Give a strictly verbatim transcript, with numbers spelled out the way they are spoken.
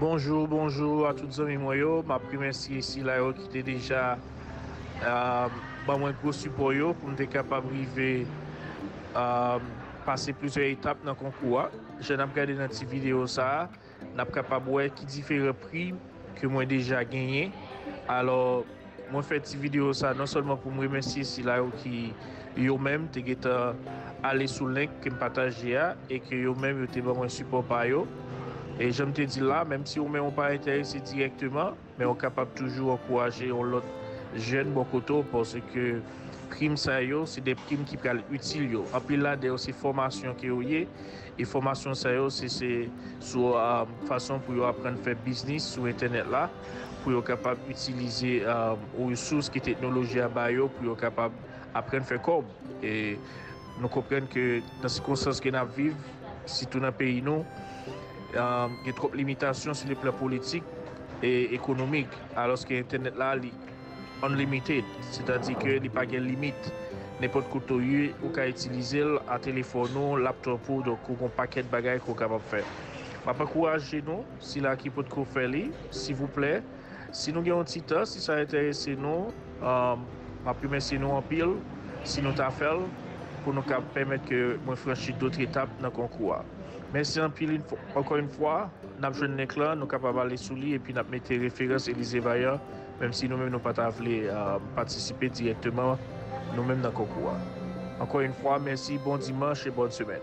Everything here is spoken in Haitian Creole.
Bonjou, bonjou a tout zanmi mwen yo. M ap remèsye sila yo ki te deja, um, ban mwen gwo sipò yo pou m te kapab rive, um, pase plizyè etap nan konkou a. Jan n ap gade nan ti videyo sa a, n ap kapab wè ki diferan pri ke mwen deja genyen. Alò, mwen fè ti videyo sa non sèlman pou m remèsye sila yo ki yo menm te gentan ale sou link ke m pataje a e ke yo menm yo te ban mwen sipò pa yo. E jan m te di l la, menm si ou menm ou pa enterese dirèkteman, men ou kapab toujou ankouraje yon lòt jèn bò kote w, paske prim sa yo, se de prim ki pral itil yo. Anpil ladan yo se fòmasyon ke yo ye, e fòmasyon sa yo, se, se sou, um, fason pou yo aprann fè biznis sou entènèt la, pou yo kapab itilize, um, resous ke teknoloji a ba yo, pou yo kapab aprann fè kòb. E nou konprann ke nan sikonstans ke n ap viv, sitou nan peyi nou, um, gen twòp limitasyon sou le plan politik e ekonomik, alòske entènèt la, li unlimited, sètadi ke li pa gen limit. Nenpòt kote w ye, ou ka itilize l a telefòn ou, laptop ou, donk ou gen yon pakèt bagay ke w kapab fè. M ap ankouraje nou, sila ki potko fè li, silvouplè, si nou gen yon ti tan, si sa enterese nou, um, m ap remèsye nou anpil si nou ta fè l, pou nou ka pèmèt ke mwen franchi dòt etap nan konkou a. Mèsi anpil, ankò yon fwa, n ap jwenn link lan, nou kapab ale sou li epi n ap mete referans Elize Vayan, menm si nou menm nou pa ta vle, uh, patisipe dirèkteman nou menm nan konkou a. Ankò yon fwa, mèsi, bon dimanch e bòn semèn.